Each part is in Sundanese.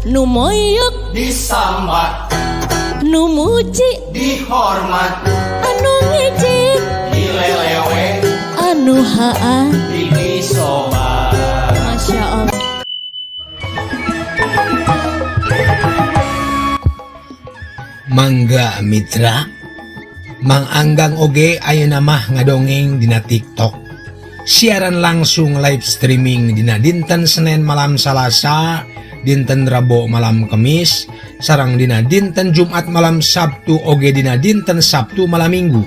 Nu moyok disambat, nu muji dihormat, anu ngejek dilelewe, anu haa disobat. Masya Allah. Mangga Mitra Mang Anggang oge ayeuna mah ngadongeng dina TikTok, siaran langsung live streaming dina dinten Senin malam Salasa, dinten Rabo malam Kemis, sareng dina dinten Jumat malam Sabtu oge dina dinten Sabtu malam Minggu.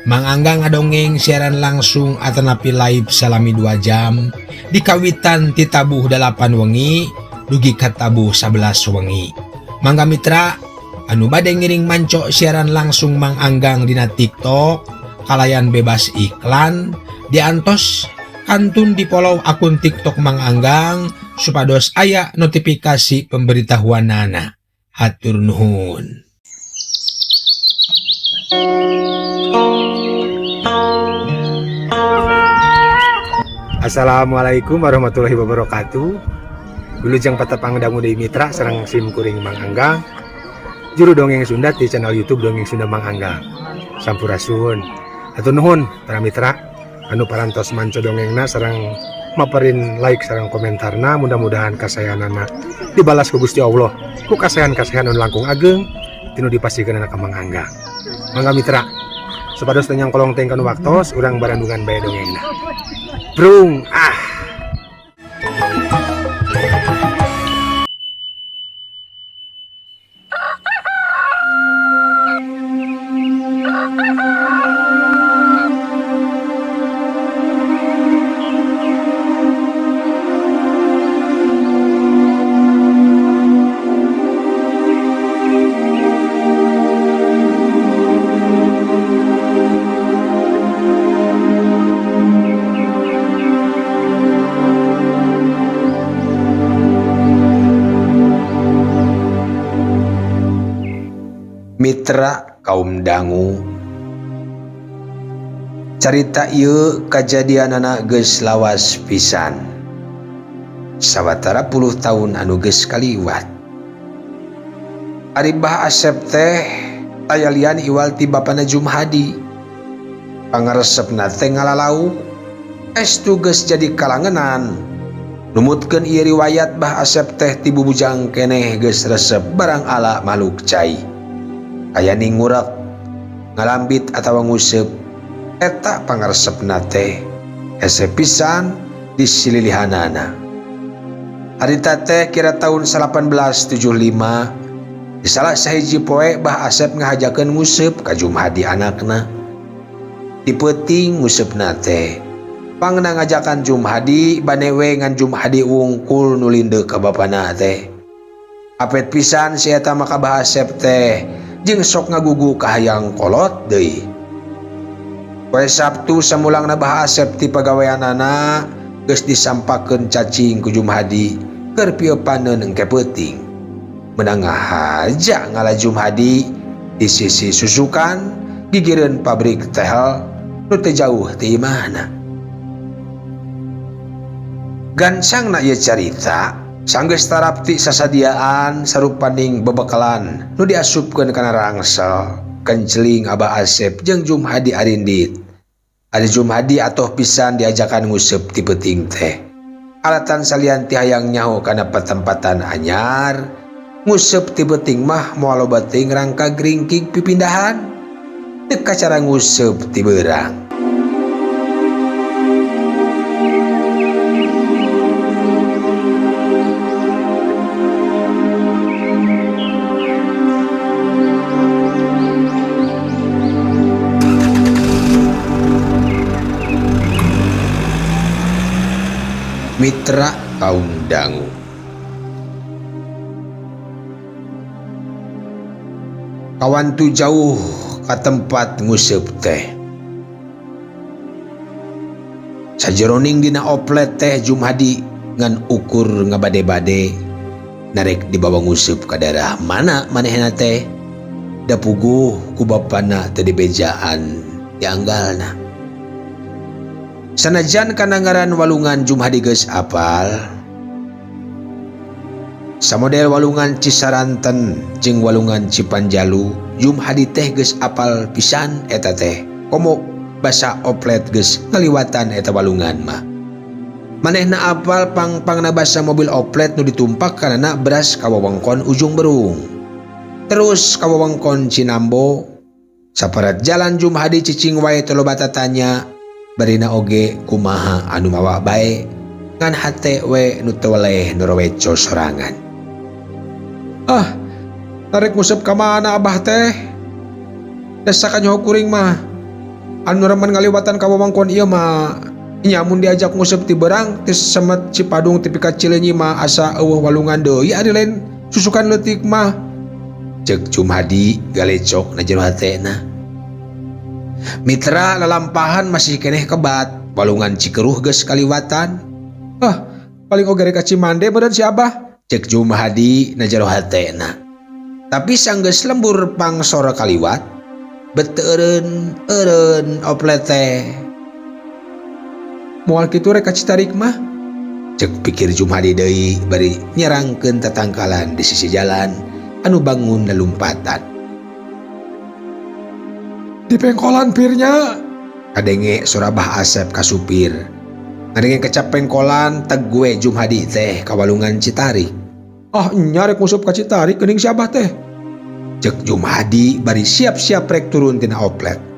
Mang Anggang ngadongeng siaran langsung atanapi live salami 2 jam dikawitan ti tabuh 8 wengi dugi ka tabuh 11 wengi. Mangga Mitra anu bade ngiring manco siaran langsung Mang Anggang dina TikTok kalayan bebas iklan diantos kantun di follow akun TikTok Mang Anggang supados aya notifikasi pemberitahuan nana. Hatur nuhun. Assalamualaikum warahmatullahi wabarakatuh. Wilujeng patepang dangu deui mitra sareng sim kuring Mang Anggang, juru dongeng Sunda di channel YouTube Dongeng Sunda Mang Anggang. Sampurasun. Hatur nuhun para mitra anu parantos manco dongengna sareng maperin like sareng komentarna, mudah-mudahan kasayanana dibalas ku Gusti Allah ku kasayan-kasayan anu langkung ageng tinu dipasihkeun ka Mang Anggang. Mangga mitra supados teu nyangkolong teh kanu waktos urang barandungan bae dongengna. Brung ah. Mitra kaum dangu, carita ieu kajadianana geus lawas pisan, sawatara puluh tahun anu geus kaliwat. Ari Bah Asep teh aya lian iwal ti bapana Jumhadi, pangaresepna teh ngalalau estu geus jadi kalangenan. Numutkeun ieu riwayat Bah Asep teh ti bubujang keneh geus resep barang ala makhluk cai. Aya ningurek, ngalambit atawa nguseup, eta pangaresepna teh hese pisan disililihanana. Harita teh kira tahun 1875 di salah sahiji poe Bah Asep ngahajakeun nguseup ka Jumhadi anakna. Di peuting nguseupna teh pangna ngajakan Jumhadi banewe ngan Jumhadi wungkul nu lindeu ka bapana teh. Apet pisan si eta maka Bah Asep teh jeung sok ngagugu kahayang kolot deui. Poe Sabtu samulangna Bah Asep ti pagaweanana geus disampakeun cacing ku Jumhadi keur pieupaneun engke peuting. Menang ngahaja ngala Jumhadi di sisi susukan gigireun pabrik tehel nu teu jauh ti imahna. Gancangna ieu carita sanggeus tarapti sasadiaan sarupaning bebekalan nu diasupkeun kana rangsel kenceling Abah Asep jeung Jumhadi arindit. Ari Jumhadi atoh pisan diajakan nguseup ti peuting teh. Alatan salian ti hayang nyaho kana patempatan anyar, nguseup ti peuting mah moal loba teuing rangka gringking pipindahan. Teu kacara nguseup ti beurang. Mitra kaum dangu, kawan tu jauh ka tempat nguseup teh. Sajeroning dina oplet teh Jumhadi ngan ukur ngabade-bade narek dibawa nguseup ka daerah mana manehna teh. Da puguh ku bapana teu dibejaan dianggalna. Sanajan kana ngaran walungan Jumhadi geus apal. Samodel walungan Cisaranten jeung walungan Cipanjalu, Jumhadi teh geus apal pisan eta teh. Komo basa oplet geus ngaliwatan eta walungan mah. Manehna apal pang-pangna basa mobil oplet nu ditumpak karena beras ka wewengkon Ujung Berung. Terus ka wewengkon Cinambo. Saparat jalan Jumhadi cicing wae teu loba tatanya, barina oge kumaha anu mawa bae ngan hate we nu teu weleh nu roweco sorangan. Ah, tarik nguseup ka mana abah teh? Desa kanyoho kuring mah. Anu remen ngaliwatan ka wewengkon ieu mah nya mun diajak nguseup ti beurang ti Semet Cipadung tepi ka Cileunyi mah asa eueuh walungan deui ari lain susukan leutik mah. Ceuk Jumhadi galecok na jero hatena. Mitra lalampahan masih keneh kebat, walungan Cikeruh geus kaliwatan. Ah, paling oge rek ka Cimande meureun si abah. Ceuk Jumhadi na jero hatena. Tapi sanggeus lembur pangsor kaliwat, bet teu eureun-eureun oplet teh. Moal kitu rek ka Citarik mah. Ceuk pikir Jumhadi deui bari nyerangkeun tatangkalan di sisi jalan anu bangun lalumpatan. Di pengkolan pirnya kadenge sora Bah Asep ka supir. Ngadenge kecap pengkolan teg gue Jumhadi teh ka walungan Citarik. Ah nya rek nguseup ka Citarik geuning si Abah teh. Ceuk Jumhadi bari siap-siap rek turun tina oplet.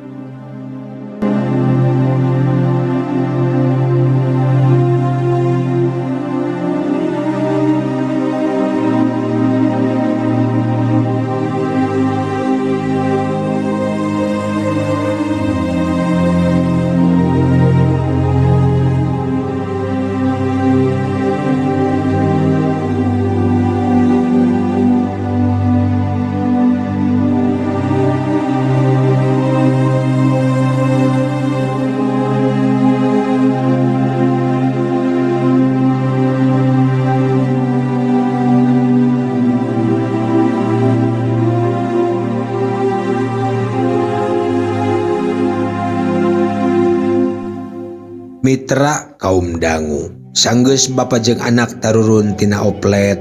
Mitra kaum dangu, sanggeus bapa jeung anak tarurun tina oplet.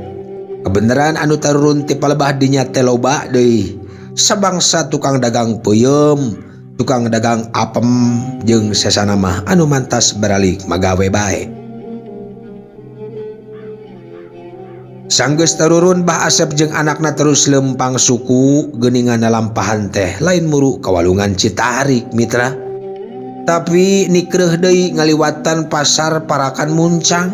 Kebeneran anu tarurun ti palebah dinya teh loba deui. Sabangsa tukang dagang peuyeum, tukang dagang apem jeung sesana mah anu mantas baralik magawe bae. Sanggeus tarurun Bah Asep jeung anakna terus lempang suku geuningan lampahan teh lain muru ka walungan Citarik mitra. Tapi nikreuh deui ngaliwatan pasar Parakan Muncang.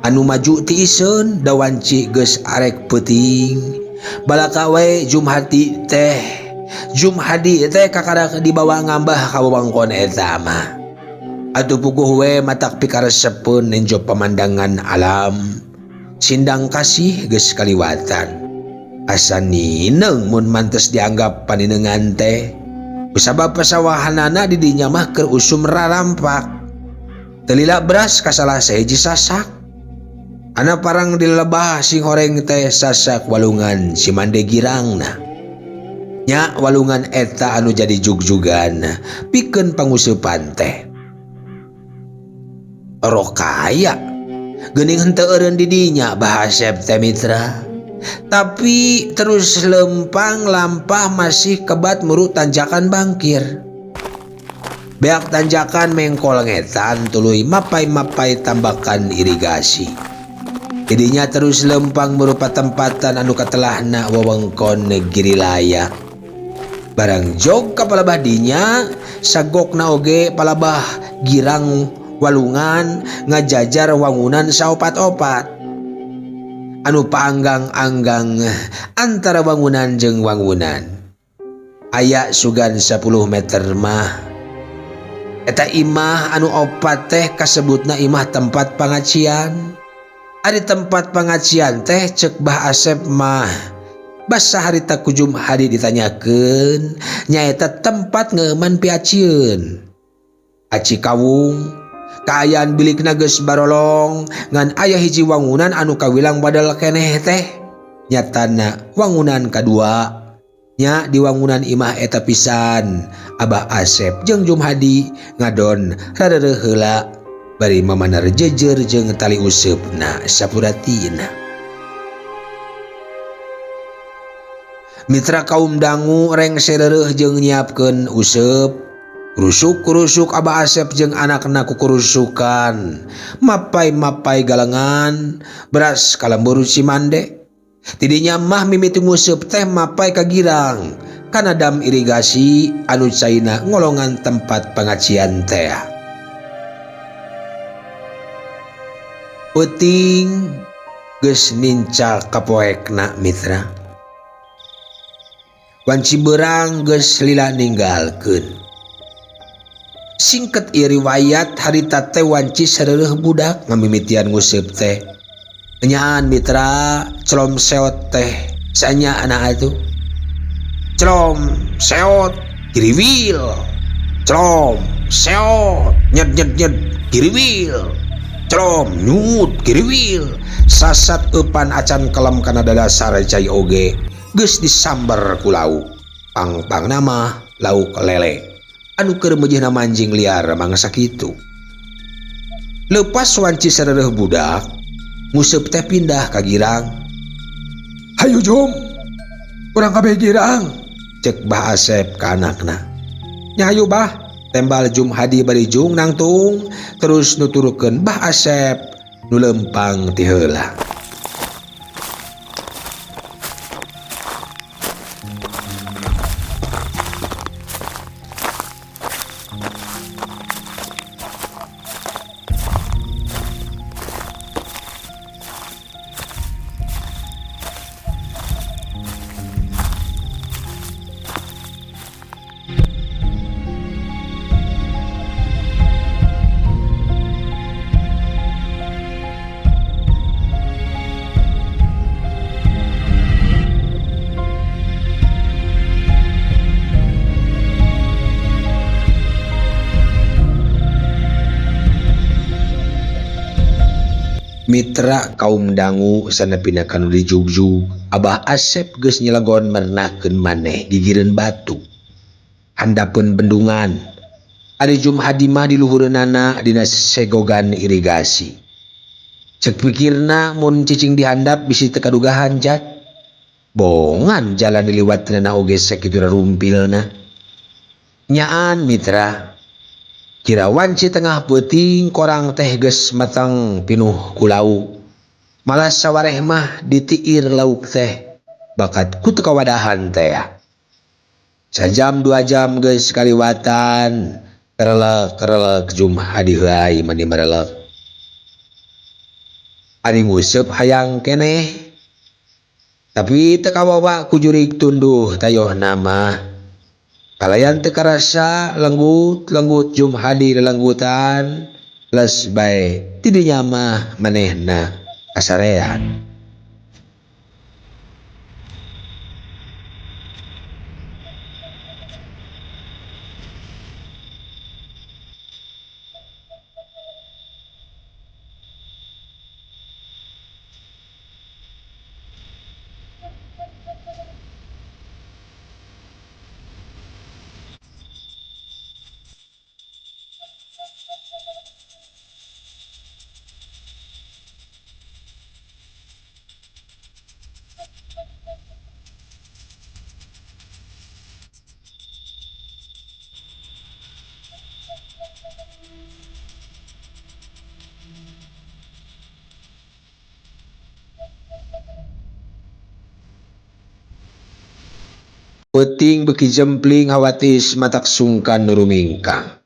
Anu maju tiiseun dawanci geus arek peuting. Balaka we Jumhadi teh. Jumhadi teh kakarak dibawa ngambah ka wewengkon eta mah. Atuh puguh we matak pikaresepeun ninjo pemandangan alam. Sindang Kasih geus kaliwatan. Asa nineung mun mantes dianggap paninengan teh. Kusabab pasawahanana di dinya mah keur usum rarampak. Teu lila beras ka salah sahiji sasak. Ana parang dilebah sing horeng teh sasak walungan Cimande Girangna. Nya walungan eta anu jadi jugjugan pikeun panguseupan teh. Roh kaya geuning henteu eureun di dinya Bah Asep teh mitra. Tapi terus lempang lampah masih kebat muru tanjakan bangkir. Beak tanjakan mengkol ngetan tuluy mapai-mapai tambakan irigasi. Jadinya terus lempang berupa tempatan anu katelahna wewengkon Negeri Laya. Barang jog ka palebah dinya, sagokna oge palebah girang walungan ngajajar wangunan saopat-opat. Anu paanggang-anggang antara bangunan jeung wangunan. Aya sugan 10 meter mah. Eta imah anu opat teh kasebutna imah tempat pangacian. Ari tempat pangacian teh ceuk Bah Asep mah. Basa harita ku Jumhadi ditanyakeun nyaeta tempat ngeuman piacieun. Aci kawung kaayaan bilikna geus barolong ngan aya hiji wangunan anu kawilang badal keneh teh. Nyatana wangunan kadua. Nya di wangunan imah eta pisan Abah Asep jeung Jumhadi ngadon rareureun heula bari mamanar jejer jeung tali useupna sapuratina. Mitra kaum dangu rengse reureuh jeung nyiapkeun useup. Rusuk-rusuk Abah Asep jeung anakna kukurusukan. Mapai-mapai galengan beras ka lembur Cimande. Tidinya mah mimiti nguseup teh mapai ka girang kana dam irigasi anu caina ngolongan tempat pengajian teh. Peuting geus nincak kapoekna mitra. Wanci beurang geus lila ninggalkeun. Singket ieu riwayat harita teh wanci sareureun budak ngamimitian nguseup teh. Enyaan mitra celom seot teh sanya anak atuh. Celom seot kiriwil. Celom seot nyed nyed nyed kiriwil. Celom nyut kiriwil. Sasat eupan acan kelem kana dadasar cai oge geus disamber ku lauk. Pang-pang nama lauk lele. Anu keur meujeuhna manjing liar mangsa kitu. Leupas wanci sareureun budak, nguseup teh pindah ka girang. Hayu Jum, urang kabeh girang, cek Bah Asep ka anakna. Nya hayu Bah, tembal Jum Hadi bari jung nangtung terus nuturkeun Bah Asep nu leumpang ti heula. Mitra kaum dangu sanepina kanu dijugjug, Abah Asep geus nyelegon mernakeun maneh gigireun batu. Handapeun bendungan. Ari Jumhadi mah di luhureunana dina segogan irigasi. Cek pikirna mun cicing dihandap bisi teu kadugahan jat. Bongan jalan diliwatna oge sakitu rumpilna. Nyaan mitra. Kira wanci tengah peuting korang teh geus matang pinuh ku lauk. Malah sawareh mah ditiir lauk teh bakat ku teu kawadahan teh. Sajam 2 jam geus kaliwatan kerelek-kerelek Jumhadi heai mani merelek. Ari nguseup hayang keneh. Tapi teu kawawa ku jurig tunduh tayohna mah. Kalayan teu karasa lenggut-lenggut Jumhadi lelenggutan les bae tidinya mah manehna kasarean. Peuting beuki jempling hawatis matak sungkan nu rumingkang.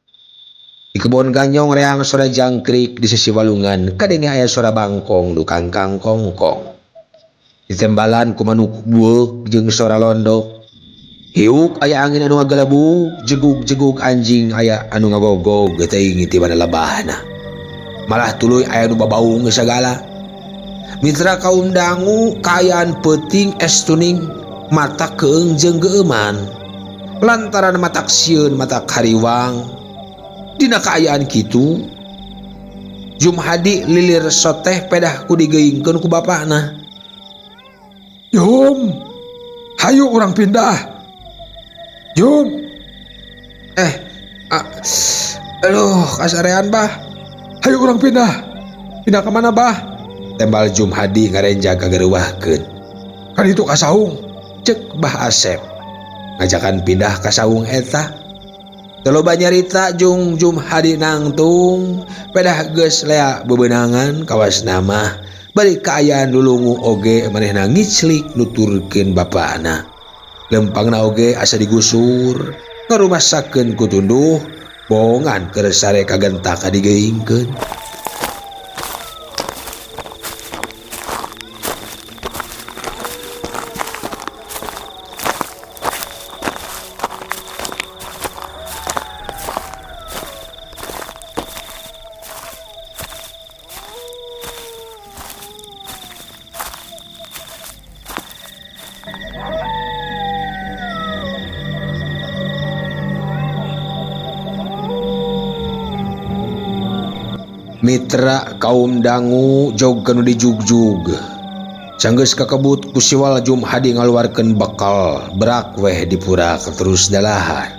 Di kebon ganyong reang sora jangkrik di sisi walungan kadenge aya sora bangkong nu kangkang kongkong. Ditembalan ku manuk bueuk jeung sora londok. Hiuk aya angin anu ngagalebug, jegug-jegug anjing aya anu ngagogog teuing ti mana lebahna. Malah tuluy aya nu babaung sagala. Mitra kaum dangu kaayaan peuting estuning mata keung jeung geueuman. Lantaran matak sieun matak hariwang. Dina kaayaan kitu Jumhadi lilir soteh pedah ku digeungkeun ku bapakna. Jum, hayu urang pindah. Jum. Aduh, kasarean bah. Hayu urang pindah. Pindah ka mana bah? Tembal Jumhadi ngarenja kagereuwahkeun. Kan itu ka saung. Cek Bah Asep ngajakan pindah ka saung eta. Teu loba nyarita jung Jumhadi nangtung pedah geus lea bebenangan kawasna mah bari kaayaan lulungu oge manehna ngiclik nuturkeun bapana. Lempangna oge asa digusur ngarumasakeun ku tunduh bohongan keur sare kagentak kadigeuingkeun. Mitra kaum dangu jog kanu dijugjug. Sanggeus kakebut ku siwal Jumhadi ngaluarkeun bekal berak weh dipurak terus dalahar.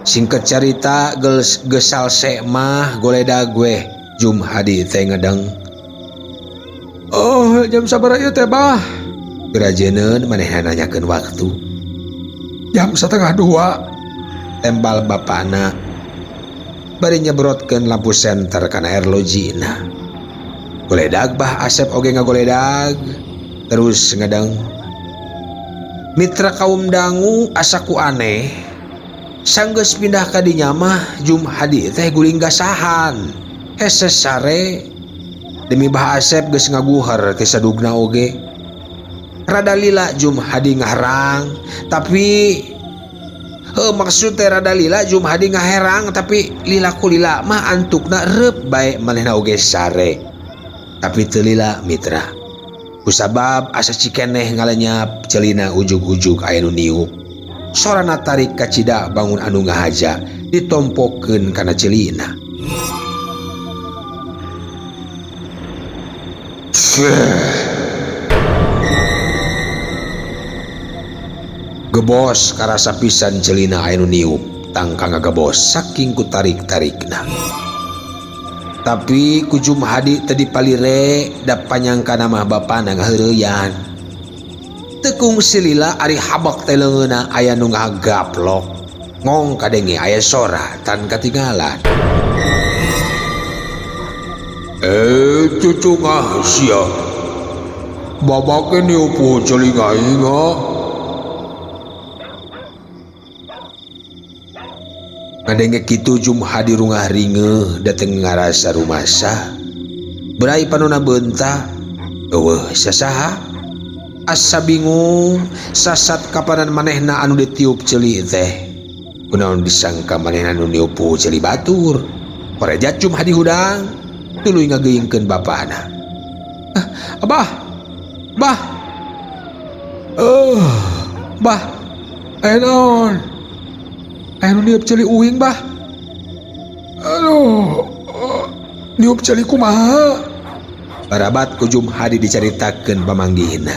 Singkat carita geus salse mah goledag weh Jumhadi teh ngedeng. Oh, jam sabaraha ieu teh bah? Gerajeneun manehna nanyakeun waktu. Jam 1:30. Tembal bapana. Bari nyebrotkeun lampu senter kana erlojina. Goledag Bah Asep oge ngagoledag terus ngedeng. Mitra kaum dangu asa ku aneh. Sanggeus pindah ka dinya mah Jumhadi teh guling gasahan. Hese sare demi Bah Asep geus ngaguher ti sadugna oge. Rada lila Jumhadi ngaherang tapi maksud teh rada lila Jumhadi ngaherang tapi lila ku lila mah antukna reup bae manehna oge sare. Tapi teu lila mitra. Kusabab asa cikeneh ngalenyap celina ujug-ujug aya nu niup. Sorana tarik kacida bangun anu ngahaja ditompokeun kana celina. Gebos karasa pisan celina aya nu niup tangka ngagebos saking ku tarik-tarikna. Tapi ku Jumhadi teu dipalire da panyangkana mah bapana ngaheureyan. Teu kungsi lila ari habak teh leungeunna aya nu ngagaplok. Ngong kadenge aya sora tan katinggalan. Cucungah sia. Babake niup celing aing ha. Ngadenge kitu Jumhadi rungah ringeuh dateng ngarasa rumasa. Berai panona beunta, eueuh sasaha. Asa bingung sasat kapanan manehna anu ditiup ceuli teh. Kunaon disangka manehna anu niup ceuli batur. Korejat Jumhadi hudang tuluy ngageuingkeun bapana. Abah. Bah. Bah. Aya naon? Aya nu niup ceuli uing bah. Aduh, niup ceuli kumaha? Barabat ku Jumhadi dicaritakeun pamanggihna.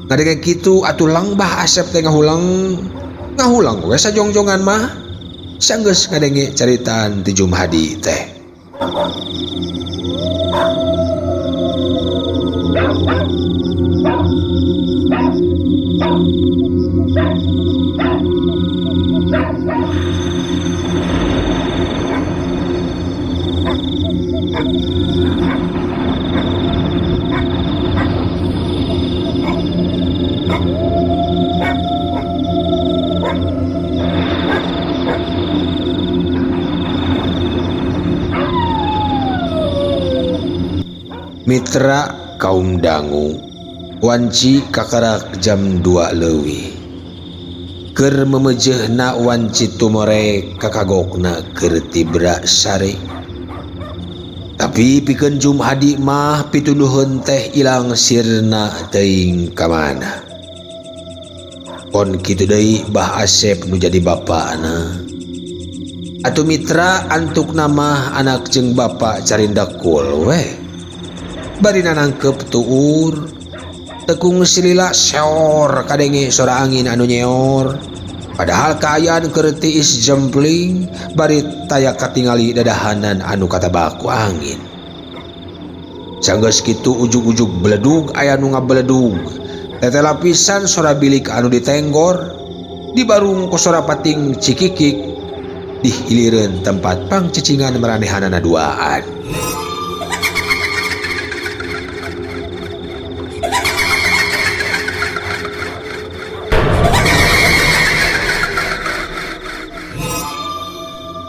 Ngadenge kitu atuh lang Bah Asep teh ngahulang. Ngahulang we sajongjongan mah. Sanggeus ngadenge caritaan ti Jumhadi teh. Mitra kaum dangu wanci kakarak jam 2 leuwih. Keur memejehna wanci tumore kakagokna keur tibra sare. Tapi pikeun Jumhadi mah pituduheun teh ilang sirna teuing ka mana. Kon kitu deui Bah Asep nu jadi bapana. Atuh mitra antukna mah anak jeung bapa carindakul weh. Bari nanangkep tuur tekung silila seor kadenge sora angin anu nyeor. Padahal kaayaan keur tiis jempling bari taya katingali dadahanan anu katabak ku angin. Sanggeus kitu ujug-ujug beledug aya nu ngabeledug. Tetela pisan sora bilik anu ditenggor, dibarung ku sora pating cikikik, dihilireun tempat pangcicingan maranehanana duaan.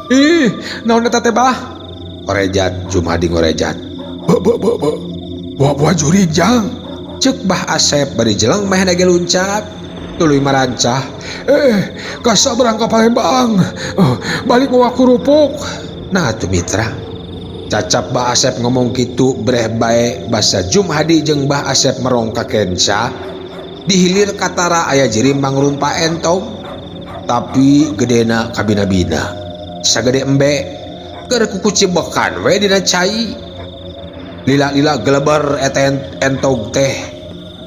Ih, naon eta teh bah? Ngorejat Jumhadi ngorejat. Be be be be. Buah-buah jurig jang. Cek Bah Asep bari jeleng meh ge luncat. Tuluy marancah. Kasabrang ka Palembang. Balik mawa kerupuk. Nah atuh mitra. Cacap Bah Asep ngomong kitu breh bae basa Jumhadi jeung Bah Asep merong ka kenca. Dihilir katara aya jirim mangrumpa entog. Tapi gedena kabina-bina. Sagede embe keur kukucibekan we dina cai. Lila-lila geleber eta entog teh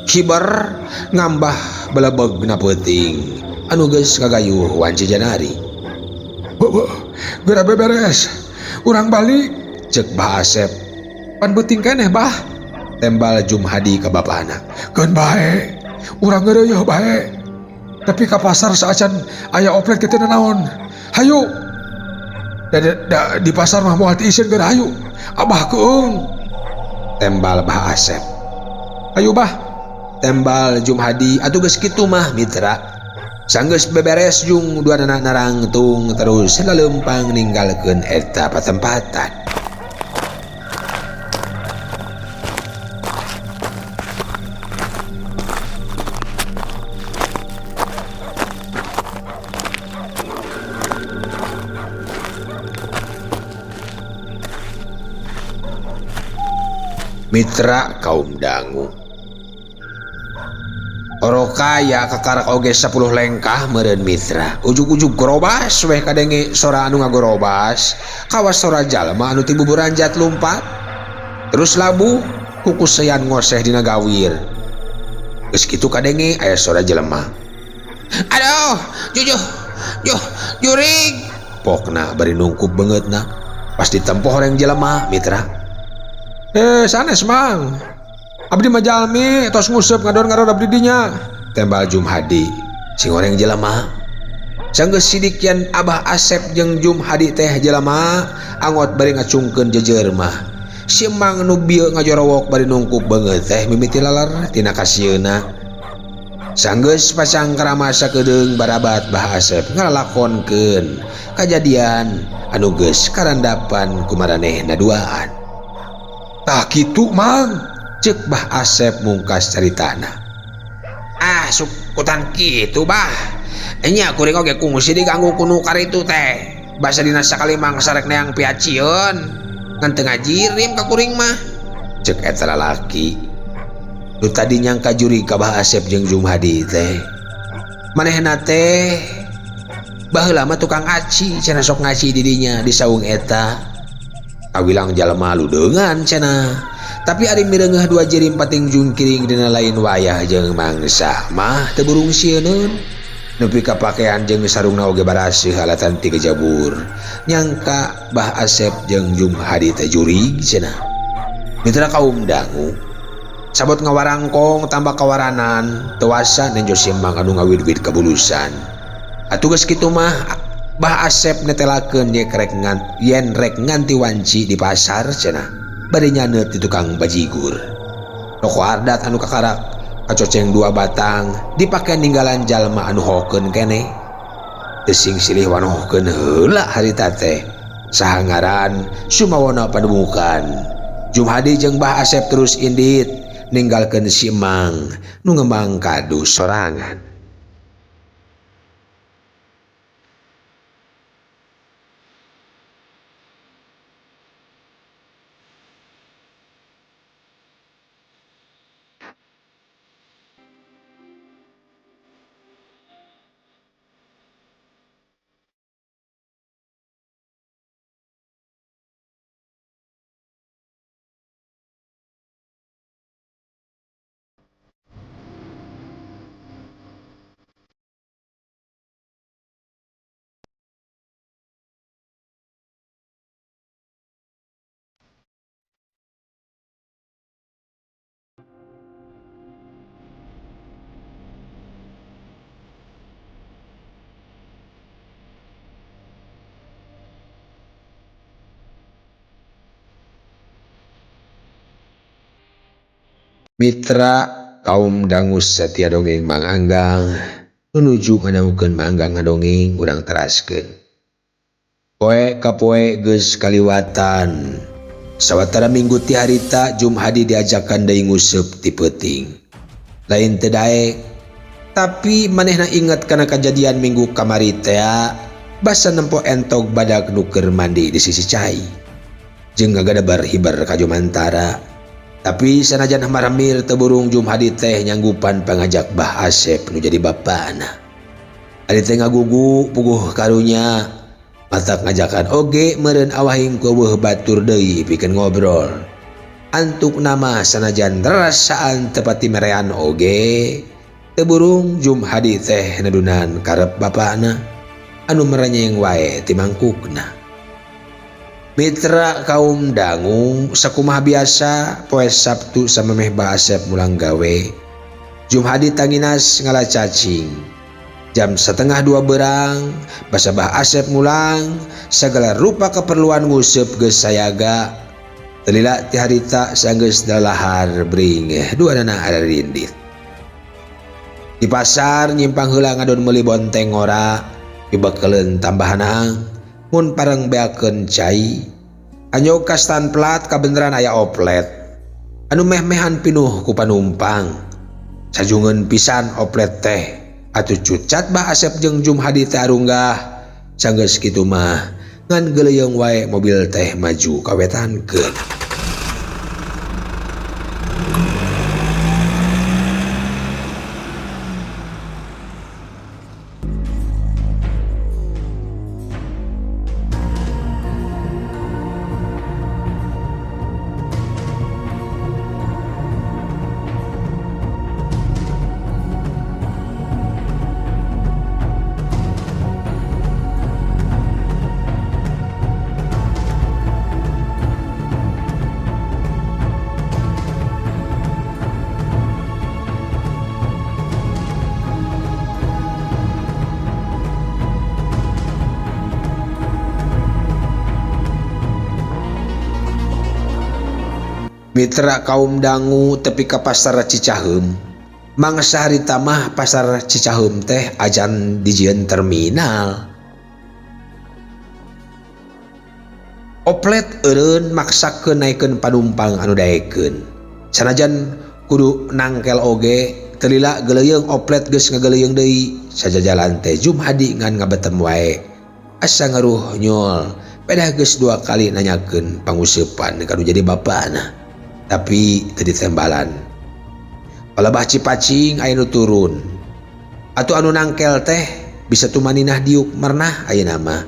hiber ngambah belebegna peuting anu geus kagayuh wanci janari. Be, geura beberes. Urang balik cek Bah Asep. Pan beuting keneh bah. Tembal Jumhadi ka bapana. Keun bae. Urang ngeureuh bae. Tapi ka pasar saacan aya oplek teh naon. Hayu. Da, di pasar mah moal tiiseun geura hayu. Abah keung. Tembal Bah Asep. Ayo bah. Tembal Jumhadi atuh geus kitu mah mitra. Sanggeus beberes jung duanana narangtung terus laleumpang ninggalkeun eta patempatan. Mitra kaum dangu. Orokaya kakarak oge 10 lengkah meureun mitra. Ujug-ujug gorobas weh kadenge sora anu ngagorobas. Kawas sora jalma anu ti buburanjat lumpat. Terus labuh kukusean ngoseh dina gawir. Geus kitu kadenge aya sora jelema. Aduh, jujuh, juh, jurig. Pokna bari nungkup beungeutna. Pas ditempoh horeng jelema mitra. Sanes mang. Abdi mah jalmi tos nguseup ngador-ngador abdi dinya. Tembal Jumhadi. Sing horeng jelema. Sanggeus sidik yen Abah Asep jeung Jumhadi teh jelema angot bari ngacungkeun jeujeur mah. Si emang nu bieu ngajorowok bari nungkup beungeut teh mimiti lalar tina kasieuna. Sanggeus pacangkrama sakedeung barabat Bah Asep ngalalakonkeun kajadian anu geus karandapan ku maranehna duaan. Tah kitu mang, cek Bah Asep mungkas caritana. Ah, sukutan kitu bah. Nya kuring oge kungsi diganggu ku nu karitu teh. Basa dina sakali mangsa rek neang piacieun. Ngan teu ngajirim ka kuring mah. Cek eta lalaki. Nu tadi nyangka juri ka Bah Asep jeung Jumhadi teh. Manehna teh baheula mah tukang aci, cenah sok ngaci di dinya di saung eta. Kawilang jalma ludeungan cenah. Tapi ari mireungeuh dua jirim pating jungkiring dina lain wayah jeung mangsa mah teu burung sieuneun. Nepi ka pakean jeung sarungna oge baraseuh alatan ti kejabur. Nyangka Bah Asep jeung Jumhadi teh jurig cenah. Mitra kaum dangu. Sabot ngawarangkong tambah kawaranan, teu wasa nenjo simbang anu ngawid-wid kabulusan. Atuh geus kitu mah Bah Asep netelakeun yen rek nganti wanci di pasar cenah. Bari nyaneut di tukang bajigur. Roko ardat anu kakarak kacoceng 2 batang dipake ninggalan jalma anu hokeun keneh. Teu sing silih wanohkeun heula harita teh. Saha ngaran Sumawana panemukan. Jumhadi jeung Bah Asep terus indit ninggalkeun si Emang nu ngembang kadu sorangan. Mitra kaum dangu satia dongeng Mang Anggang menuju ngadangukeun Mang Anggang ngadongeng urang teraskeun. Poe ka poe geus kaliwatan. Sawatara minggu ti harita Jumhadi diajakan deui nguseup ti peuting. Lain teu daek, tapi manehna inget kana kajadian minggu kamari tea basa nempo entog badak nu keur mandi di sisi cai. Jeung ngagadebar hibar ka Jumantara. Tapi sanajan maremir teu burung Jumhadi teh nyanggupan pangajak Bah Asep nu jadi bapana. Ari teh ngagugu puguh karunya. Matak ngajakan oge meureun awahing ku eueuh batur deui pikeun ngobrol. Antuk nama sanajan rasaan teu pati merean oge teu burung Jumhadi teh nedunan karep bapana anu merenyeng wae ti mangkukna. Mitra kaum dangu sakumaha biasa poe Sabtu samemeh Bah Asep mulang gawe. Jumhadi tanginas ngala cacing. Jam 1:30 berang basa Bah Asep mulang segala rupa keperluan nguseup geus sayaga. Telila ti harita sanggeus dalahar bring duanana ararindit. Di pasar nyimpang heula ngadon meuli bonteng ngora dibekeleun tambahanang mun pareng beakeun cai. Anyog ka stan plat kabeneran aya oplet anu meh-mehan pinuh ku panumpang. Sajungeun pisan oplet teh. Atuh cucat Bah Asep jeung Jumhadi teh arunggah. Sanggeus kitu mah ngan geuleuyeung wae mobil teh maju kawetankeun. Mitra kaum dangu tepi ka pasar Cicaheum. Mangsa harita mah pasar Cicaheum teh ajan dijieun terminal. Oplet eureun maksakeun naikeun panumpang anu daekeun. Sanajan kudu nangkel oge teu lila geuleuyeung oplet geus ngageuleuyeung deui. Sajajalan teh Jumhadi ngan ngabetem wae. Asa ngaruh nyul, pedah geus 2 kali nanyakeun panguseupan ka nu jadi bapana. Tapi teu ditembalan. Palebah Cipacing aya nu turun. Atuh anu nangkel teh bisa tumaninah diuk mernah ayeuna mah.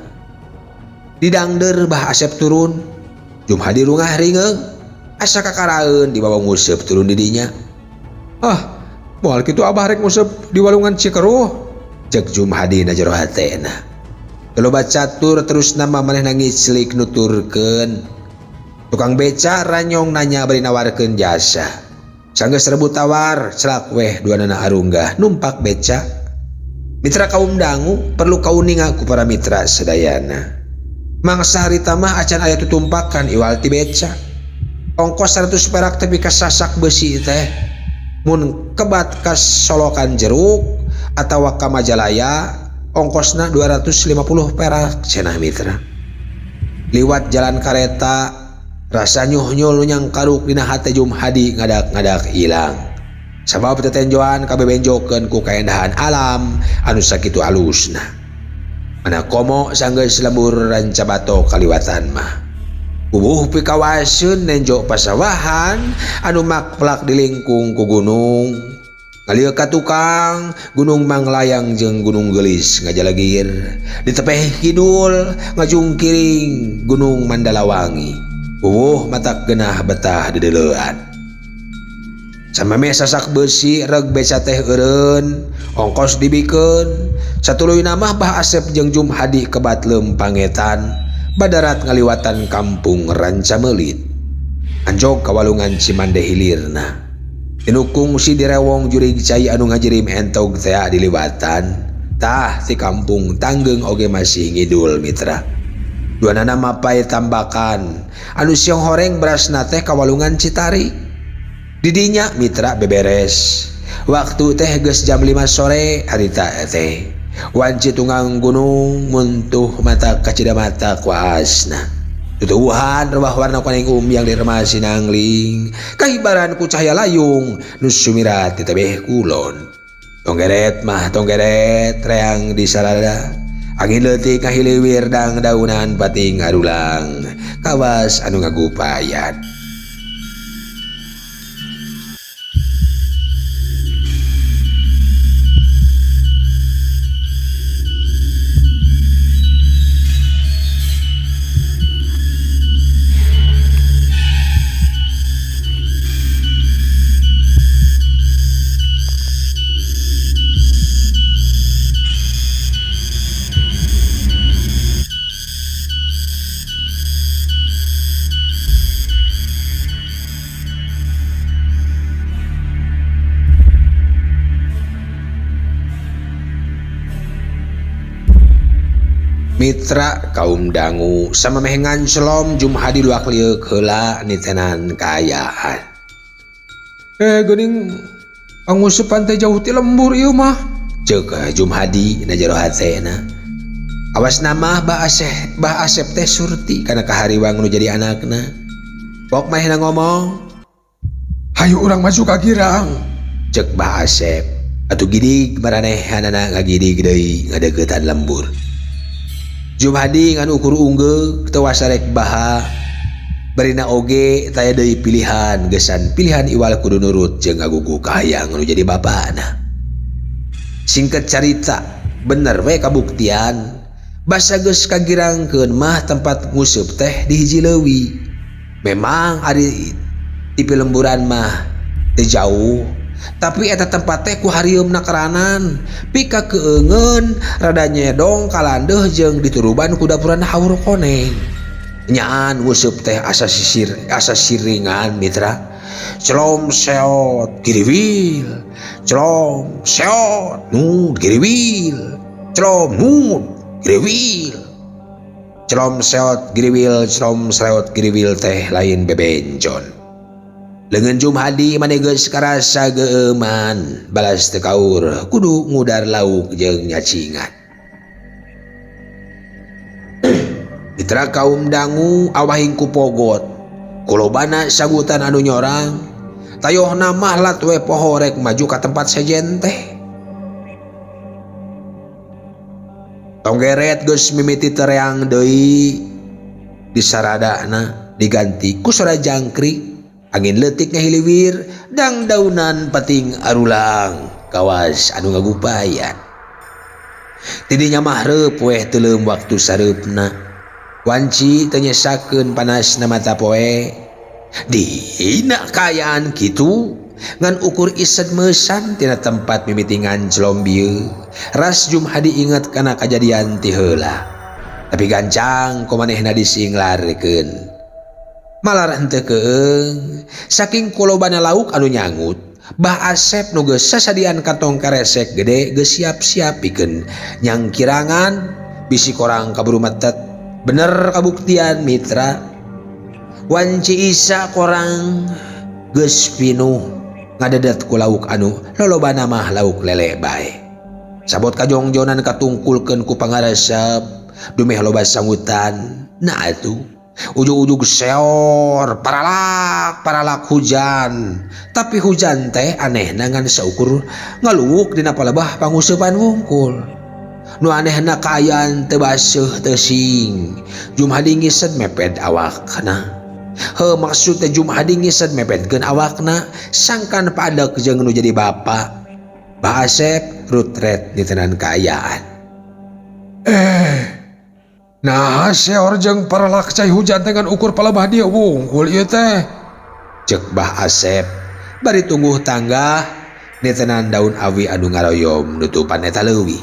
Didangdeur Bah Asep turun. Jumhadi rungah ringeung. Asa kakaraeun dibawa nguseup turun di dinya. Ah, moal kitu abah rek nguseup di walungan Cikeruh. Cek Jumhadi na jero hatena. Loba catur terus nama manehna ngiclik nuturkeun. Tukang beca ranyong nanya bari nawarkeun jasa. Sanggeus rebut tawar, celak weh duanana arunggah numpak beca. Mitra kaum dangu perlu kauninga ku para mitra sadayana. Mangsa harita mah acan aya tutumpakan iwal ti beca. Ongkos 100 perak tepi ka sasak besi teh. Mun kebat ka Solokan Jeruk atawa ka Majalaya ongkosna 250 perak cenah mitra. Liwat jalan kareta rasa nyuh-nyul nu nyangkaruk dina hate Jumhadi ngadak-ngadak ilang. Sabab tetenjoan kabebenjokeun ku kaendahan alam anu sakitu alusna. Mana komo sanggeus lembur Rancabato kaliwatan mah. Ubuh pikawaseun nenjo pasawahan anu makplak di lingkung ku gunung. Ngalieu ka tukang Gunung Manglayang jeung Gunung Geulis ngajalagir. Di tepeh kidul ngajungkiring Gunung Mandalawangi. Uwuh matak genah betah dedeleuan. Samemeh sasak beusi reg beca teh eureun, ongkos dibikeun. Satuluyna mah Bah Asep jeung Jumhadi kebat leumpangetan, badarat ngaliwatan kampung Rancameulit. Anjog ka walungan Cimande hilirna. Tinu kungsi direwong jurig cai anu ngajirim entog tea diliwatan. Tah ti kampung Tanggeung oge masih ngidul mitra. Duanana mapai tambakan anu siang horeng berasna teh ka walungan Citari. Didinya mitra beberes. Waktu teh geus jam 5 sore harita teh. Wanci tunggang gunung muntuh mata kacida mata kuasna. Tutuwuhan rebah warna kuning umyang diremasi nangling. Kahibaran ku cahaya layung nu sumirat di tebeh kulon. Tonggeret mah tonggeret reang di sarada. Angin leutik ngahiliwir dang daunan pating arulang. Kawas anu ngagupayan. Mitra kaum dangu sama mehengan selom Jumhadi luak lieuk heula nitenan kaayaan. Geuning pangusupan teh jauh ti lembur ieu mah. Ceuk Jumhadi na jero hatena. Awas nama Bah Asep, Bah Asep teh surti kana kahariwang nu jadi anakna. Pok manehna ngomong, "Hayu urang maju ka girang." Ceuk Bah Asep. Atuh gidig maranehanana ngagidig deui ngadeuketan lembur. Jumhadi ngan ukur unggeuk teu wasarek baha. Barina oge taya deui pilihan gesan pilihan iwal kudu nurut jeung ngagugu kahayang nu jadi bapana. Singkat carita, bener we kabuktian. Basa geus kagirangkeun mah tempat nguseup teh di hiji leuwi. Memang ari ti lemburan mah teu jauh, tapi eta tempat teh ku harieumna keranan, pika keungeun rada nyedong kalandeuh jeung dituruban ku dapuran haur koneng. Nyaan nguseup teh asa sisir, asa siringan mitra. Celom seot giriwil, celom seot nud giriwil, celom nud giriwil. Celom seot giriwil, celom seot giriwil teh lain bebenjon. Leungeun Jumhadi mane geus karasa geeuman, balas teu kaur kudu ngudar lauk jeung nyacingan. Mitra kaum dangu awahing ku pogot, kulobana sagutan anu nyorang, tayohna mah lat we pohorek maju ka tempat sejen teh. Tonggeret geus mimiti tereang deui, disaradana diganti ku sora jangkrik. Angin leutik ngahiliwir dang daunan pating arulang kawas anu ngagupayan. Tidinya mah reup weh teuleum waktu sareupna. Wanci teu nyesakeun panasna mata poe. Dina kaayaan kitu ngan ukur ised meusan tina tempat mimitingan celom bieu. Ras Jumhadi inget kana kajadian ti heula. Tapi gancang ku manehna disinglarkeun. Malar henteu keung, saking kulobana lauk anu nyangut, Bah Asep nu geus sasadian kantong karesek gede geus siap-siap pikeun nyangkirangan bisi korang kaburu metet. Bener kabuktian mitra. Wanci isa korang geus pinuh ngadedet ku lauk anu lolobana mah lauk lele bae. Sabot kajongjonan katungkulkeun ku pangaresep dumeh loba sangutan. Nah atuh ujug-ujug seor paralak paralak hujan, tapi hujan teh anehna ngan saukur ngaluwuk dina palebah panguseupan wungkul. Nu anehna kaayaan teu baseuh teu sing. Jumhadi ngised mepet awakna. Heuh maksud teh Jumhadi ngised mepetkeun awakna sangkan padek jeung nu jadi bapa. Bah Asep rutret ditenan kaayaan. Nah, seor jeung paralak cai hujan teh ngan ukur palebah dieu wungkul ieu teh. Ceuk Bah Asep bari tungguh tangga nitenan daun awi anu ngaroyom nutupan eta leuwih.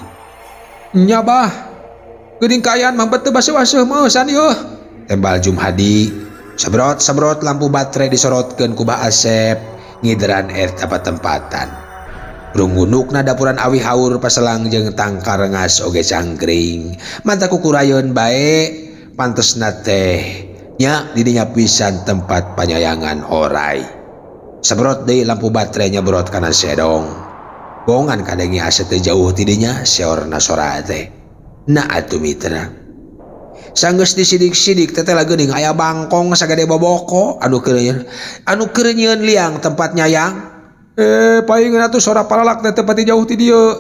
Nya bah, geuning kaayaan mah teu baseuh-baseuh meusan ieu. Tembal Jumhadi, sebrot-sebrot lampu baterai disorotkeun ku Bah Asep ngideran eta patempatan. Runggunukna dapuran awi haur paselang jeung tangkar rengas oge cangkring. Manta kukurayeun bae pantesna teh nya didinya pisan tempat panyayangan orai. Sebrot deui lampu baterai nyebrot kana sedong. Bongan kadenge asa teu jauh ti dinya seorna sora teh. Na atuh mitra. Sanggeus disidik-sidik teteh geuning aya bangkong sagede boboko anu keur nyieun liang tempat nyayang. Paingan atuh sora paralak teh teu pati jauh ti dieu.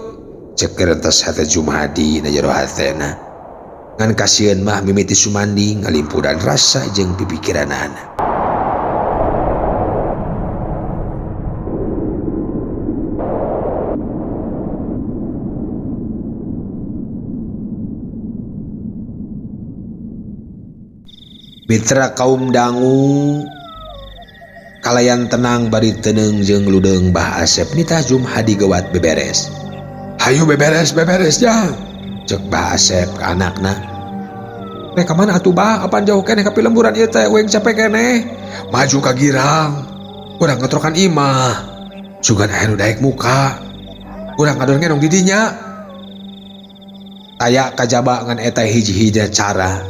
Cek kerentes hate Jumhadi na jero hatena. Ngan kasieun mah mimiti sumanding ngalimpuran rasa jeung pipikiranana. Mitra kaum dangu kalayan tenang bari teneng jeung ludeung Bah Asep nitah Jumhadi gewat beberes. Hayu beberes beberes jang. Cek Bah Asep ka anakna. Rek ka mana atuh Bah? Apan jauh keneh ka pilemburan ieu teh uing capek keneh. Maju ka girang. Urang ngetrokan imah. Sugan aya nu daek muka. Urang ngadon ngenong di dinya. Taya kajaba ngan eta hiji-hijina cara.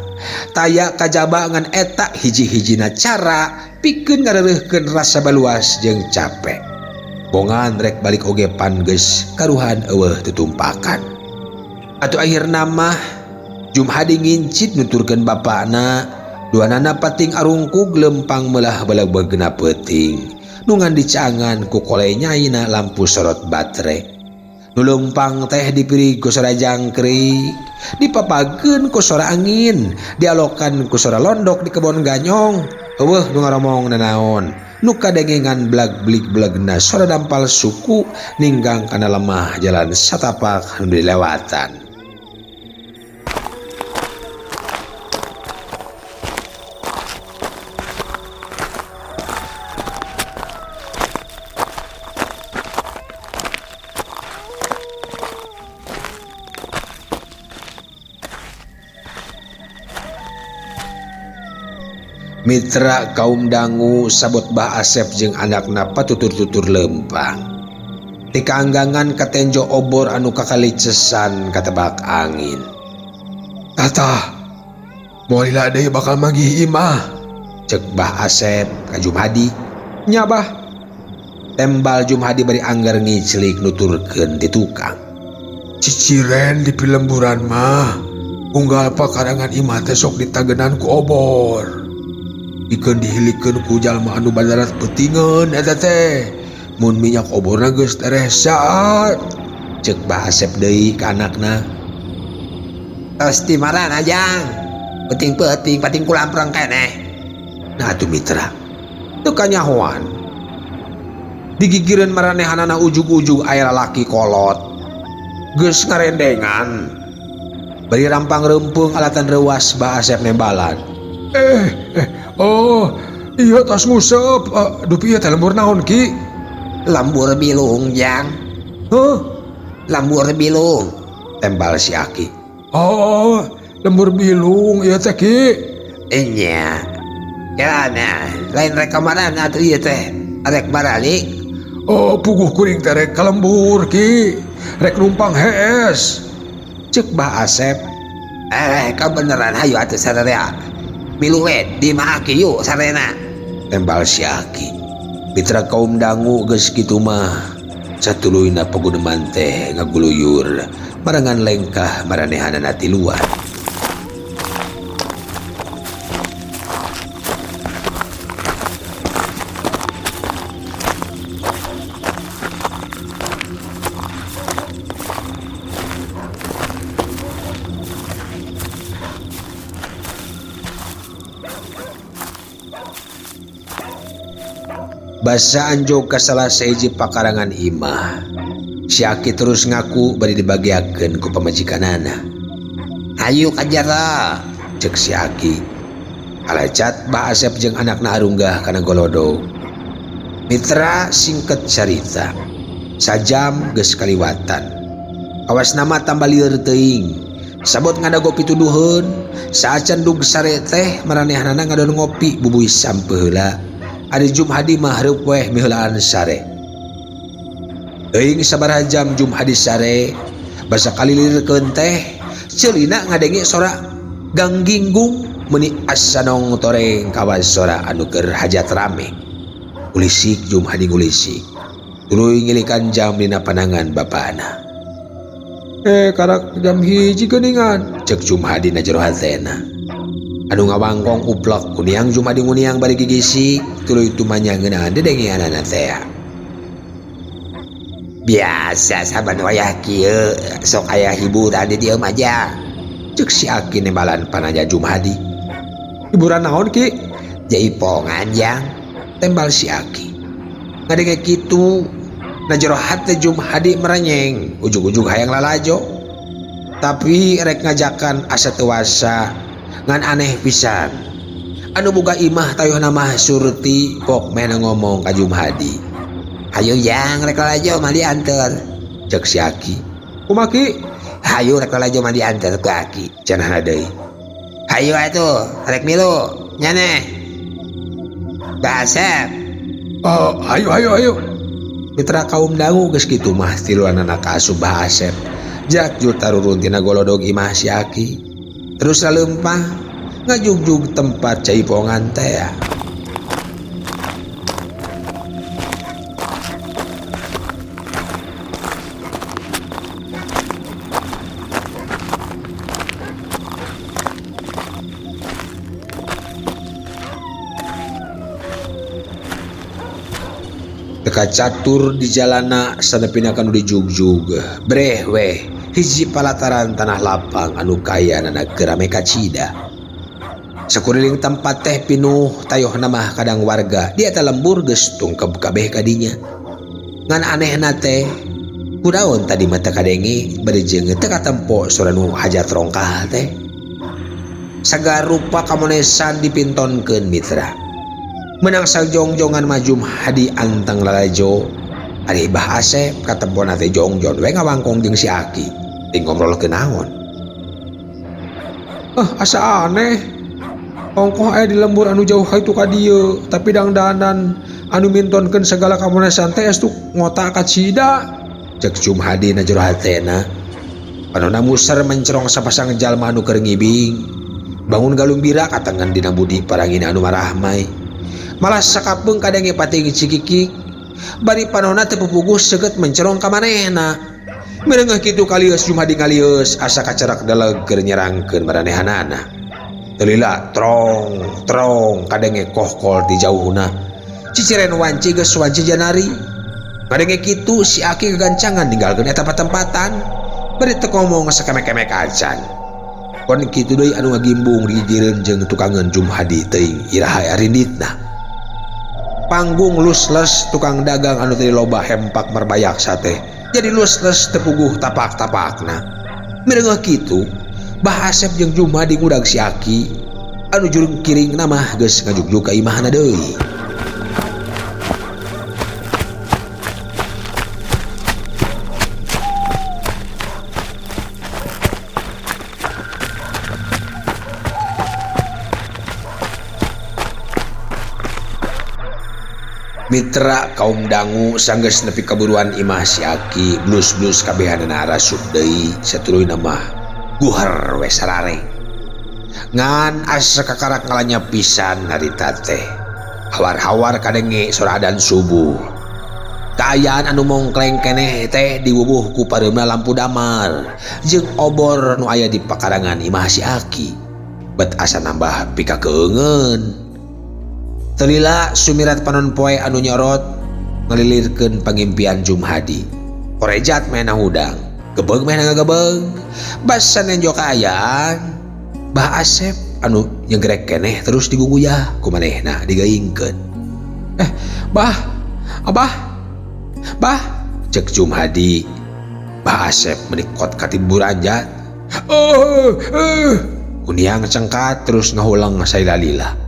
Taya kajaba ngan eta hiji-hijina cara pikeun ngareureurkeun rasa baluas jeung capek. Bongan rek balik oge pan geus karuhan eueuh tutumpakan. Atuh akhirna mah Jumhadi ngincit nuturkeun bapakna, duanana pating arungkug lempang meulah belebeugna peuting. Nu ngan dicangan ku kolai nyaina lampu sorot batere. Nu leumpang teh dipirig ku sora jangkrik, dipapageun ku sora angin, dialokan ku sora londok di kebon ganyong. Eueuh nu ngaromong nanaon, nu kadengengan blag-blig-blagna sora dampal suku ninggang kana lemah jalan satapak nu dilewatan. Mitra kaum dangu sabot Bah Asep jeung anakna patutur-tutur lempang. Ti kaanggangan katenjo obor anu kakalicesan katebak angin. Tata, moal lila deui bakal manggih imah. Cek Bah Asep ka Jumhadi. Nya Bah. Tembal Jumhadi bari anggar ngiclik nuturkeun di tukang. Ciciren di pilemburan mah unggal pakarangan imah teh sok ditagenan ku obor. Pikeun dihilikeun ku jalma anu badarat peutingeun eta teh. Mun minyak oborna geus tereh saat. Cek Bah Asep deui ka anakna. Tos di marana jang. Peuting-peuting pating kulamprang keneh. Nah atuh mitra. Teu kanyahoan. Digigireun maranehanana ujug-ujug aya lalaki kolot. Geus ngarendengan. Bari rampang reumpeung alatan reuas Bah Asep nembalan. Oh, iya tos nguseup. Dupi ieu teh lembur naon ki? Lembur bilung jang. Heuh? Lembur bilung. Tembal si Aki. Oh, lembur bilung ieu teh ki. Enya. Kirana lain rek ka mana atuh ieu teh? Rek baralik. Oh, puguh kuring teh rek ka lembur ki. Rek numpang hees. Cek Bah Asep. Kabeneran hayu atuh sararea. Milu we di imah Aki yuk sarena. Tembal si Aki. Mitra kaum dangu geus kitu mah. Satuluyna paguneman teh ngaguluyur marangan lengkah maranehanana tiluan. Basa anjog ka salah sahiji pakarangan imah. Si Aki terus ngaku bari dibagiakeun ku pamajikanana. Hayu ka jero, cek si Aki. Alacat Bah Asep jeung anakna arunggah kana golodog. Mitra singket carita. Sajam geus kaliwatan. Awas nama tambah lieur teuing. Sabot ngadago pituduheun, saacan dug sare teh maranehanana ngadon ngopi bubuy sampeu heula. Ari Jumhadi mah reup weh miheulaan sare. Teuing sabaraha jam Jumhadi sare, basa kalilirkeun teh ceulina ngadenge sora gangginggung meuni asa nong toreng kawas sora anu keur hajat rame. Ulisik Jumhadi ngulisik. Tuluy ngilikan jam dina panangan bapana. Karak jam 1 geuningan. Cek Jumhadi na jero hatena. Anu ngawangkong uplek kuniang Jumhadi nguniang bari gigisik tuluy tumanya ngeunaan dedengeanana teh. Biasa saban wayah kieu sok aya hiburan di dieu mah jang. Cek si Aki nembalan pananya Jumhadi. Hiburan naon ki? Jaipongan jang. Tembal si Aki. Ngadenge kitu na jero hate Jumhadi merenyeng, ujug-ujug hayang lalajo. Tapi rek ngajakan asa teu wasa ngan aneh pisan. Anu boga imah tayuhna mah Surti pok meh ngomong ka Jumhadi. Hayu jang rek lalajo mah dianter. Cek si Aki. Kumaha ki? Hayu rek lalajo mah dianter ku Aki. Cenah deui. Hayu atuh rek milu nyaneh. Basep. Oh, hayu hayu hayu. Mitra kaum dangu geus kitu mah tiluanana ka asup Bah Asep. Jak jur tarurun tina golodog imah si Aki. Terus laleumpah ngajugjug tempat caipongan teh. Teka catur di jalana sanepina kanu dijugjug. Breh weh hiji palataran tanah lapang anu kaya nana kerame kacida. Sakuriling tempat teh pinuh tayohna mah kadang warga di eta lembur geus tungkeb kabeh kadinya. Ngan anehna teh kunaon tadi mah teu kadenge bari jeung teu katempo sora nu hajat rongkah teh. Sagarupa kamonesan dipintonkeun mitra. Menang sajongjongan mah Jumhadi anteng lalajo. Ari Bah Asep katempona teh jongjon we ngawangkong jeung si Aki. Ting ngobrolkeun naon? Asa aneh. Ongkoh aya di lembur anu jauh ka itu ka dieu, tapi dangdanan anu mintonkeun segala kamonesan teh estu ngota kacida. Cek Jumhadi na jero hatena. Panona muser mencerong sapasang jalma anu keur ngibing. Bangun galumbira katengan dina budi parangina anu marahmai. Malah sakapeung kadenge pating cikikik. Bari panona teu pupuguh seukeut mencerong ka manehna. Mireungeuh kitu kalieus Jumhadi ngalieus asa kacerak deleg keur nyerangkeun maranehanana. Telila trong trong kadenge kohkol di jauhna. Ciciren wanci geus wanci janari. Kadenge kitu si Aki kegancangan ninggalkeun eta patempatan. Bari teu ngomong sakemek-kemek acan. Kon kitu deui anu ngagimbung digigireun jeung tukangeun Jumhadi teuing iraha arinditna. Panggung lusles tukang dagang anu teu loba hempak merbayak sate. Jadi lusles tepuguh tapak-tapakna. Mireungeuh kitu Bah Asep jeung Jumhadi ngudag si Aki anu jurung kiring mah geus ngajugjug ka imahna deui. Mitra kaum dangu sanggeus nepi kaburuan imah si Aki blus-blus kabehanana arasup deui satuluyna mah guher we sarare. Ngan asa kakarak ngalanya pisan harita teh. Hawar-hawar kadenge sora adan subuh. Kaayaan anu mongkleng keneh teh diwubuh ku pareumna lampu damar jeung obor nu aya di pakarangan imah si Aki. Bet asa nambah pikakeungeun. Telila sumirat panon poe anu nyorot ngelilirkeun pangimpian Jumhadi. Korejat mehna hudang, gebeg mehna ngagebeg, basa nenjo kaayaan. Bah Asep anu nyegrek keneh terus diguguyah ku manehna digaingkeun. Bah, abah, bah, cek Jumhadi. Bah Asep menikot katiburan jat. Kuniang cengkat terus ngahulang sailalila.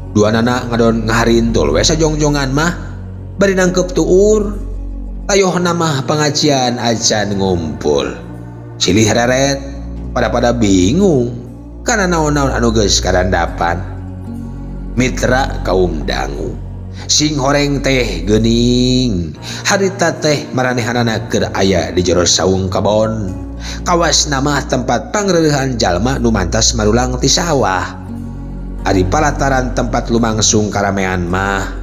Dua nana ngadon ngaharintul we sajongjongan mah bari nangkep tuur. Tayohna mah pengajian acan ngumpul. Silih reret pada-pada bingung karena naon-naon anu geus karandapan. Mitra kaum dangu sing horeng teh geuning harita teh maranehanana keur aya di jero saung kabon. Kawas nama tempat pangreuhan jalma nu mantas marulang ti sawah. Ari palataran tempat lumangsung karamean mah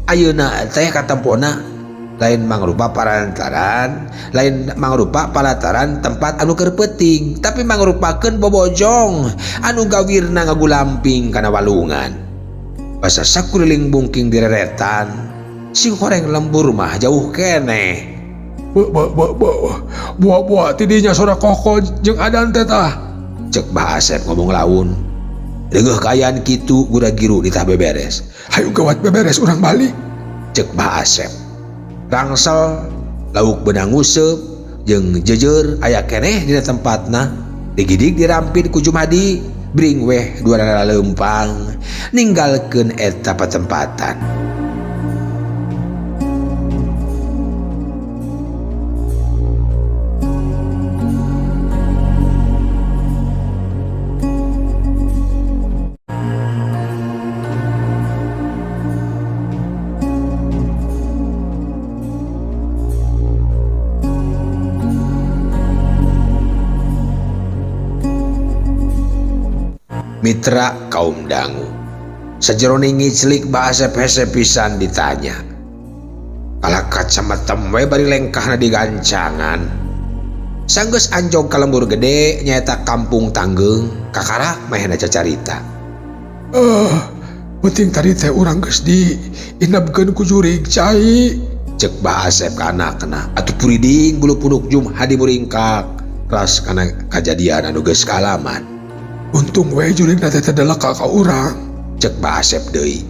Ayeuna teh katempona lain mangrupa parantaran, lain mangrupa palataran tempat anu keur peuting, tapi mangrupakeun bobojong anu gawirna ngagulamping kana walungan. Basa sakuliling bungking direretan, sing horeng lembur mah jauh keneh. Buah-buah tidinya sora koko jeung adan teh tah. Cek Bah Asep ngomong laun. Deugeuh kaayaan kitu gura-giru ditah beberes. Hayu gawat beberes urang balik. Cek Bah Asep. Rangsel lauk benang nguseup jeung jeujeur aya keneh dina tempatna. Digidig dirampit ku Jumadi, bring weh duanana leumpang ninggalkeun eta patempatan. Mitra kaum dangu sajeroning ngiclik Bah Asep hese pisan ditanya. Kalah kacametem we bari lengkahna digancangan. Sanggeus anjog ka lembur gede nyaeta kampung Tanggeung kakarak mahena cacarita. Penting tadi teh urang geus diinebkeun ku jurig cai. Cek Bah Asep ka anakna. Atuh puriding bulu punuk Jumhadi muringkak ras kana kajadian anu geus kaalaman. Untung we jurig teh teu delek ka urang. Cek Bah Asep deui.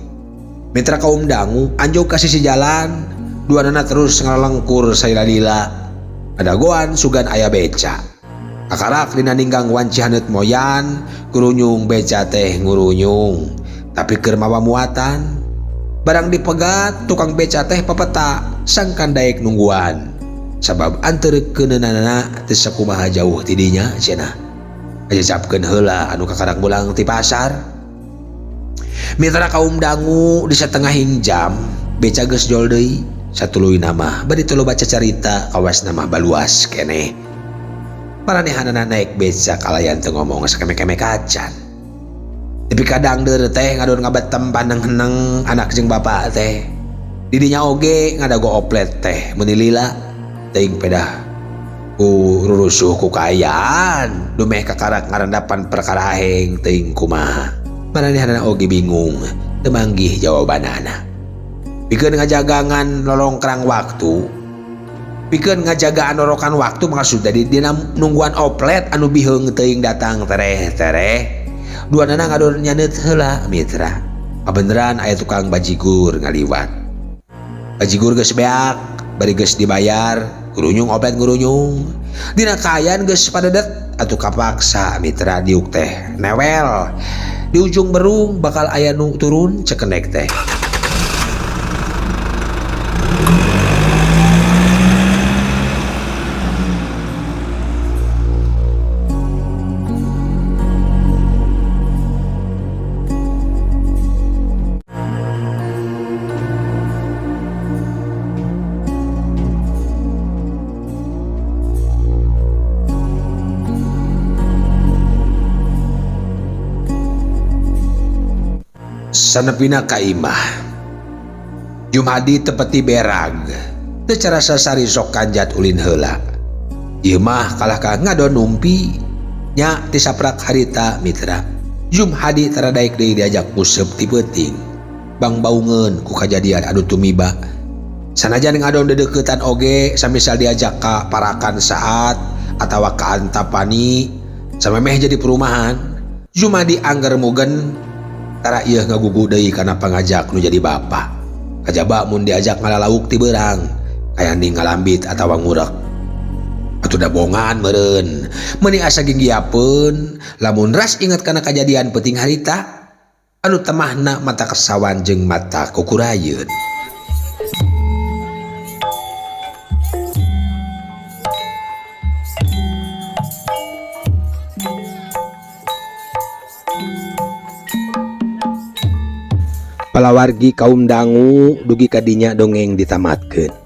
Mitra kaum dangu anjog ka sisi jalan, duanana terus ngalengkur saila-lila. Adagoan sugan aya beca. Kakarak dina ninggang wanci haneut moyan, gurunyung beca teh ngurunyung. Tapi keur mawa muatan, barang dipegat tukang beca teh papeta sangkan daek nungguan. Sabab antereukeunana teu sakumaha jauh tidinya cenah. Ngajajapkeun heula anu kakarak mulang ti pasar. Mitra kaum dangu di satengahing jam beca geus jol deui. Satuluyna mah bari teu loba cacarita kawas nama baluas keneh. Maranehanana naik beca kalayan teu ngomong sakeme-keme kacan. Tapi kadang deur teh ngadon ngabetem paneng-heneng anak jeung bapak teh. Didinya oge ngadago oplet teh meuni lila teuing pedah ku rurusuh ku kaayaan dumeh kakarak ngarendapan perkara aheng teuing kumaha. Maranehanana oge bingung teu manggih jawabanana. Pikeun ngajagangan lolongkrang waktu, pikeun ngajagaan lorokan waktu maksudna di dina nungguan oplet anu biheung teuing datang tereh-tereh. Duanana ngadon nyaneut heula mitra. Kabeneran aya tukang bajigur ngaliwat. Bajigur geus beak, bari geus dibayar, ngurunyung oplet ngurunyung. Dina kaayaan geus padedet atuh kapaksa mitra diuk teh newel. Di ujung berung bakal aya nu turun cekenek teh. Sanepina ka imah. Jumhadi tepeti berag. Teu carasa sari sok kanjat ulin heula. Ieu mah kalah ka ngadon numpi. Nya tisaprak harita mitra. Jumhadi tara daek deui diajak nguseup ti peuting. Bangbaungeun ku kajadian anu tumiba. Sanajan ngadon dedeuketan oge samisal diajak ka parakan saat atawa ka Antapani samemeh jadi perumahan. Jumadi angger mugen tara ieu ngagugu deui kana pangajak nu jadi bapa. Kajaba mun diajak ngalalauk ti beurang, aya ngalambit atawa ngurek. Atuh da bongan meureun, meuni asa ginggiapeun lamun ras inget kana kajadian peuting harita anu temahna mata kesawan jeung mata kukurayeun. Palawargi kaum dangu dugi kadinya dongeng ditamatkeun.